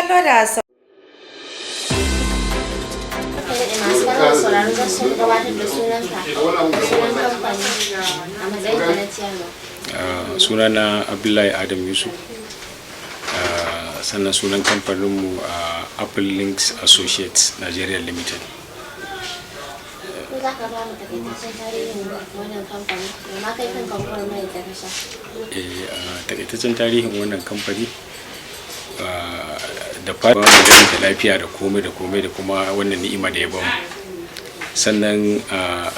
Kallo da Masu kallo sauraro, za su gabatar da sunanka da sunan kamfani a matsayin ka na ciyarwa. Sunana Abdullahi Adam Yusuf, sannan sunan kamfaninmu Apple Links Associates Nigeria Limited. Ko za ka ba mu takaitaccen tarihin wannan kamfani da ma kai kanka gwagwarmayar da ka sha? Takaitaccen tarihin wannan kamfani, da fara da lafiya da komai da komai da kuma wannan ni'ima da ya bamu. Sannan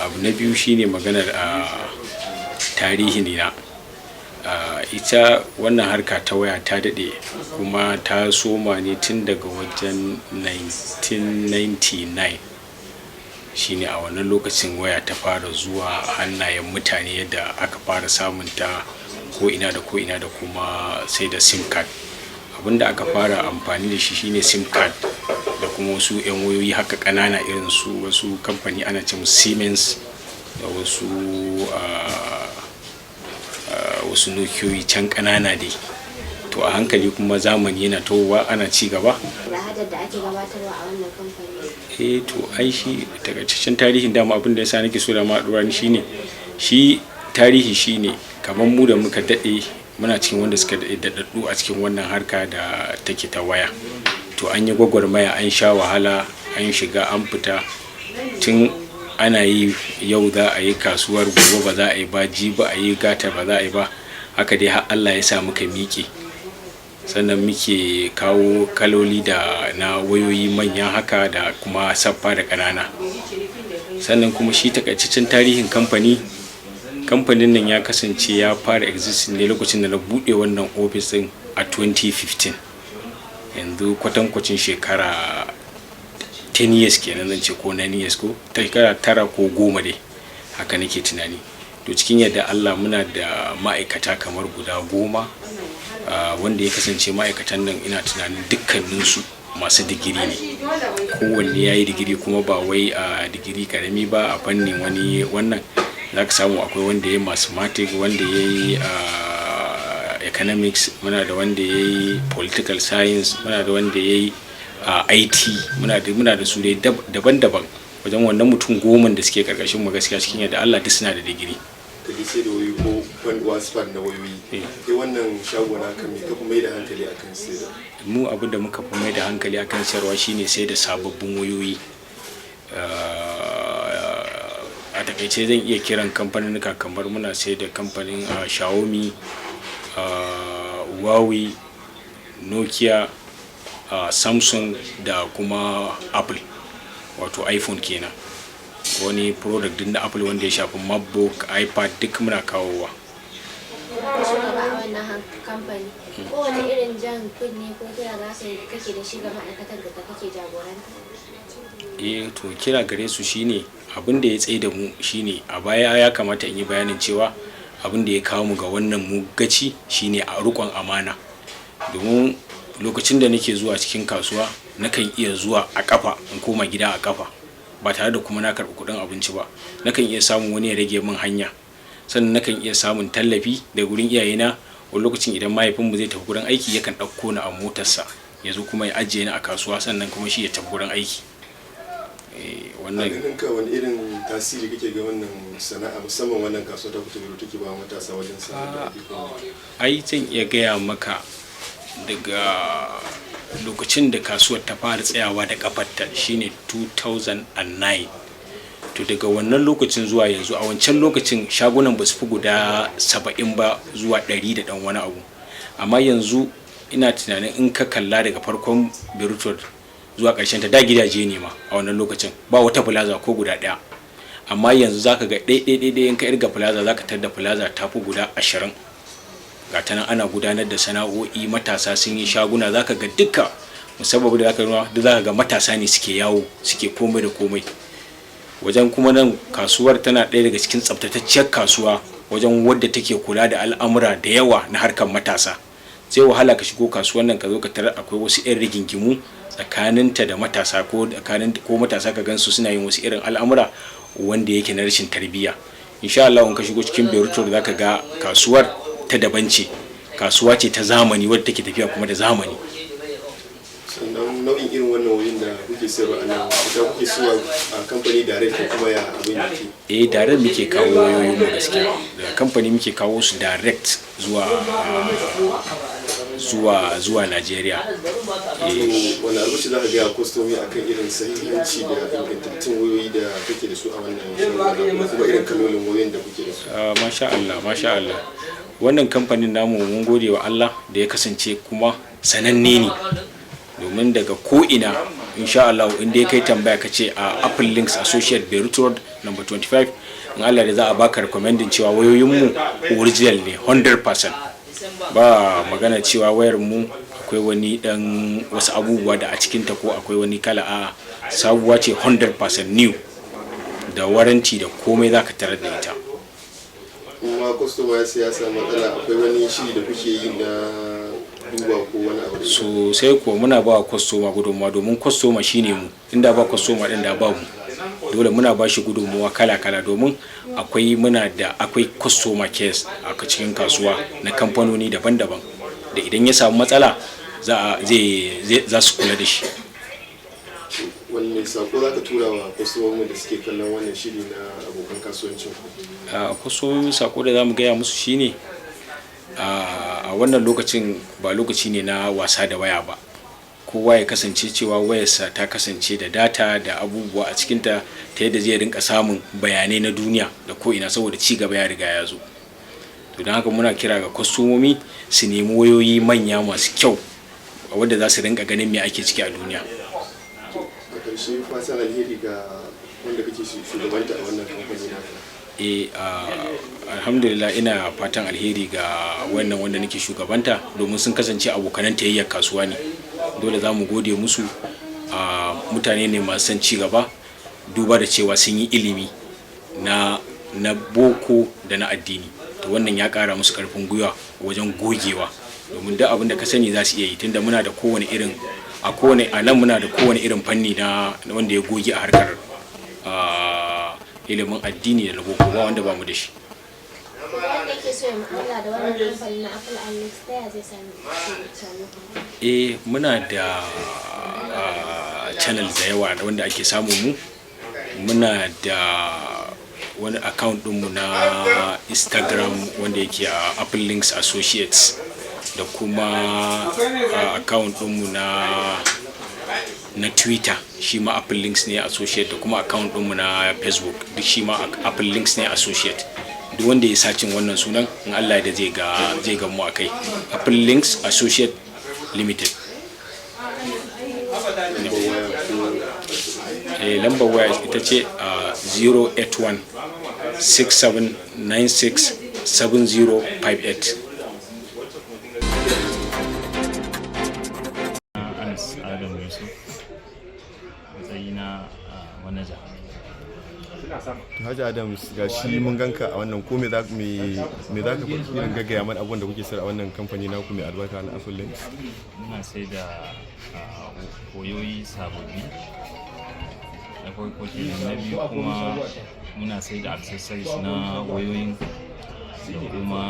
abu na biyu shine maganar tarihi na ita wannan harka ta waya. Ta daɗe kuma ta soma ne tun daga wajen 1999. Shine a wannan lokacin waya ta fara zuwa hannayen mutane, yadda aka fara samun ta ko ina da ko ina, da kuma sai da SIM card. Abinda aka fara amfani da shi shine SIM card da kuma wasu 'yan wayoyi haka ƙanana, irin su wasu kamfani ana ce musu Siemens da wasu Nokiyoyi can ƙanana dai. To, a hankali kuma zamani yana tahowa, ana ci gaba. Da hajar da ake gabatarwa a wannan kamfani. Eh, to, ai shi takaitaccen tarihin dama, abin da yasa nake so da ma dora ni shine, shi tarihi shine kamar mu da muka dade muna cikin wanda suka dade daɗaɗɗu a cikin wannan harka da take ta waya. To, an yi gwagwarmaya, an sha wahala, an shiga an fita. Tun ana yi, yau za a yi kasuwar, gobe ba za a yi ba, jibi a yi, gata ba za a yi ba, haka dai har Allah ya sa muka miƙe. Sannan muke kawo kaloli da na wayoyi manya haka da kuma saffa da ƙanana. Sannan kuma shi takaitaccen tarihin kamfani, kamfanin nan ya kasance ya fara existing ne lokacin da na buɗe wannan ofis ɗin a 2015. Yanzu kwatankwacin shekara 10 years kenan zan ce, ko 9 years, ko shekara 9 ko 10 dai, haka nake tunani. To, cikin yadda Allah muna da ma'aikata kamar guda 10, wanda ya kasance ma'aikatan nan ina tunanin dukkaninsu masu digiri ne. Kowanne ya yi digiri, kuma ba wai a digiri karami ba a fannin wani wannan. Za ka samu akwai wanda ya yi mathematics, wanda ya yi economics, muna da wanda ya yi political science, muna da wanda ya yi IT, muna da su dai daban-daban. Wajen wannan mutum 10 da suke karkashin mu, gaskiya cikin yadda Allah duk suna da digiri. Kake sai da wayoyi ko wasu fan na wayoyi? Kai, wannan shago na kan me ka fi mai da hankali akan sai da? Mu abin da muka fi mai da hankali akan sayarwa shine sai da sababbin wayoyi. A takaice zan iya kiran kamfaninnika, kamar muna sai da kamfanin Xiaomi, Huawei, Nokia, Samsung da kuma Apple, wato iPhone kenan. Wani product din na Apple wanda ya shafi MacBook, iPad, duk muna kawowa. Shugaba a wannan kamfani, kowane irin jan kunne ko kira za su kake da shi ga ma'aikatan da kake jagoranta? Eh, to, kira gare su shine abin da ya tsaye da mu shine, a baya ya kamata in yi bayanin cewa abin da ya kawo mu ga wannan mu gaci shine a rikon amana. Domin lokacin da nake zuwa cikin kasuwa, nakan iya zuwa a kafa in koma gida a kafa, ba tare da kuma na karɓi kuɗin abinci ba. Nakan iya samun wani ya rage min hanya, sannan nakan iya samun tallafi daga gurin iyayena. Wani lokacin idan mahaifinmu zai tafi gurin aiki, yakan ɗauko ni a motarsa, ya zo kuma ya ajiye ni a kasuwa, sannan kuma shi ya tafi gurin aiki. A Wannan ganin ka, wani irin tasiri kake ga wannan sana'a, musamman wannan kasuwa ta Kuta take ba matasa wajen samar da ayyukan yi? Ai zan iya gaya maka, daga lokacin da kasuwar ta fara tsayawa da kafarta, shine 2009. To, daga wannan lokacin zuwa yanzu, a wancan lokacin shagunan ba su fi guda 70 ba zuwa 100 da dan wani abu. Amma yanzu ina tunanin in ka kalla daga farkon Beirut Road zuwa ƙarshen ta, da gidaje ne ma a wannan lokacin, ba wata plaza ko guda ɗaya. Amma yanzu zaka ga ɗai ɗai ɗai, in ka irga plaza, zaka tar da plaza ta fi guda 20. Ga ta nan ana gudanar da sana'o'i, matasa sun yi shaguna. Zaka ga duka musabbabin da zaka nuna duk, zaka ga matasa ne suke yawo, suke komai da komai wajen. Kuma nan kasuwar tana ɗaya daga cikin tsabtatacciyar kasuwa wajen wadda take kula da al'amura da yawa na harkar matasa. Sai wahala ka shigo kasuwar nan ka zo ka tarar akwai wasu 'yan rigingimu tsakaninta da matasa, ko tsakanin ko matasa ka gansu suna yin wasu irin al'amura wanda yake na rashin tarbiyya. Insha Allah, in ka shigo cikin Beirut Road, zaka ga kasuwar ta daban ce, kasuwa ce ta zamani wadda take tafiya kuma da zamani. Sannan nau'in irin wannan wayoyin da kuke sayarwa a nan, ita kuke siyowa a kamfani direct ko kuma ya abin yake? Eh, direct muke kawo wayoyin mu gaskiya. Daga kamfani muke kawo su direct zuwa Najeriya. Eh. Wani albashi za ka gaya kwastomi akan irin sahihanci da ingantattun wayoyi da kake da su a wannan shagon, da kuma irin kalolin wayoyin da kuke da su? Ah, masha Allah, masha Allah. Wannan kamfanin namu, mun gode wa Allah da ya kasance kuma sananne ne, domin daga ko'ina, insha Allah, in dai kai tambaya ka ce a Apple Links Associate, Beirut Road number 25, in Allah da za a baka recommending cewa wayoyinmu original ne 100%. Ba magana cewa wayar mu akwai wani dan wasu abubuwa da a cikinta ko akwai wani kala. A sabuwa ce 100% new, da warranty da komai zaka tarar da ita. Kuma kwastoma ya siya samu matsala, akwai wani shiri da kuke yi na duba ko wani abu da Sosai kuwa, muna ba wa kwastoma gudunmawa, domin kwastoma shine mu. Inda ba kwastoma din, da ba mu. Dole muna ba shi gudunmawa kala kala, domin akwai muna da akwai customer cares a cikin kasuwa na kamfanoni daban-daban da idan ya samu matsala za a zai za su kula da shi. Wanne sako za ka tura wa kwastomomin da suke kallon wannan shiri na abokan kasuwancin ku? A kwastomomin, sako da za mu gaya musu shine, a wannan lokacin ba lokaci ne na wasa da waya ba. Kowa ya kasance cewa wayarsa ta kasance da data da abubuwa a cikinta, ta yadda zai rinka samun bayanai na duniya da ko'ina, saboda ci gaba ya riga ya zo. To, don haka muna kira ga kwastomomi su nemi wayoyi manya masu kyau wadda za su rinka ganin me ake ciki a duniya. A ƙarshe, fatan alheri ga wanda kake shugabanta a wannan kamfani naka. Eh, alhamdulillah, ina fatan alheri ga wannan wanda nake shugabanta, domin sun kasance abokanan tayayyar kasuwa ne. Dole za mu gode musu. Mutane ne masu son ci gaba, duba da cewa sun yi ilimi na boko da na addini. To, wannan ya kara musu karfin gwiwa wajen gogewa, domin duk abin da ka sani za su iya yi, tunda muna da kowane irin a kowane a nan muna da kowane irin fanni na wanda ya goge a harkar ilimin addini da na boko, ba wanda ba mu da shi. Wanda yake so ya mu'amala da wannan kamfanin na Apple and Links, ta ya zai sami ku? Eh, muna da channel da yawa wanda ake samu mu. Muna da wani account ɗinmu na Instagram wanda yake a Apple Links Associates, da kuma account ɗinmu na Twitter, shi ma Apple Links ne Associate, da kuma account ɗinmu na Facebook, duk shi ma Apple Links ne Associate. Duk wanda ya searching wannan sunan, in Allah da zai ga mu akai, Apple Links Associate Limited. Lambar waya ko? Eh, lambar waya ita ce a 081 6796 7058. Anas Adam Yusuf, matsayina a manaja. To, Hajji Adams, ga shi mun ganka a wannan, ko me za ka faɗi, irin gaggaya mana abubuwan da kuke sayar a wannan kamfani naku mai albarka na Apple Links? Muna sai da wayoyi sababbi na farko kenan. Na biyu kuma, muna sai da accessories na wayoyin, da kuma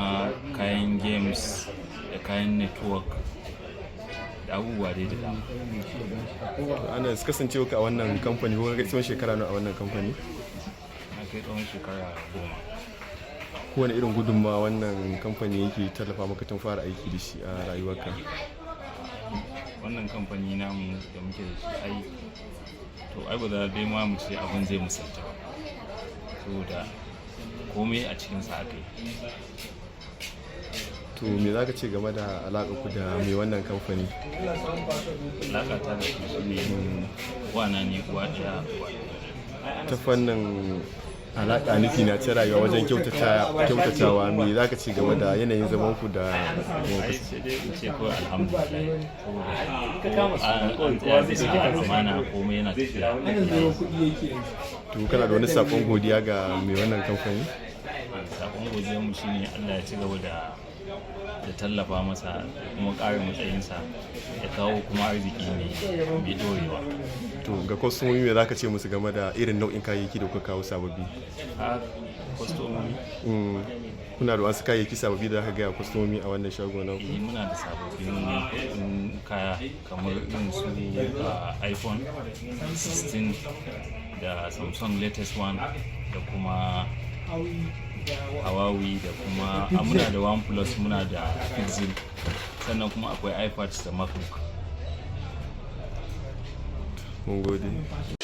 kayan games, da kayan network, da abubuwa dai da dama. To, Anas, kasancewa ka a wannan kamfani, ko kai tsawon shekara nawa a wannan kamfani? Na kai tsawon shekara 10. Kowane irin gudunmawa wannan kamfani yake tallafa maka tun fara aiki da shi a rayuwarka? Wannan kamfani namu da muke da shi, ai to ai ba za dai ma mu ce abin zai misalta ba, saboda komai a cikinsa aka yi. To, me za ka ce game da alaƙa ku da mai wannan kamfani? Alaƙa ta da su shine wana ne, uwa ɗaya uba ɗaya. Ta fannin alaƙa nufi na ta rayuwa, wajen kyautatawa, me za ka ce game da yanayin zaman ku da Ai sai dai in ce kawai alhamdulillah, saboda ko an tsaya bisa amana, komai yana tafiya. To, kana da wani sakon godiya ga mai wannan kamfani? Sakon godiyar mu shine Allah ya ci gaba da Da tallafa masa da kuma ƙara matsayinsa, ya kawo kuma arziki mai ɗorewa. To, ga kwastomomi, me za ka ce musu game da irin nau'in kayayyaki da kuka kawo sababbi? A kwastomomi? Kuna da wasu kayayyaki sababbi da aka gaya kwastomomi a wannan shago na ku? Eh, muna da sababbin kaya kamar irin su iPhone 16 da Samsung latest one da kuma Huawei da kuma muna da OnePlus, muna da Pixel, sannan kuma akwai iPads da MacBook. Mun gode.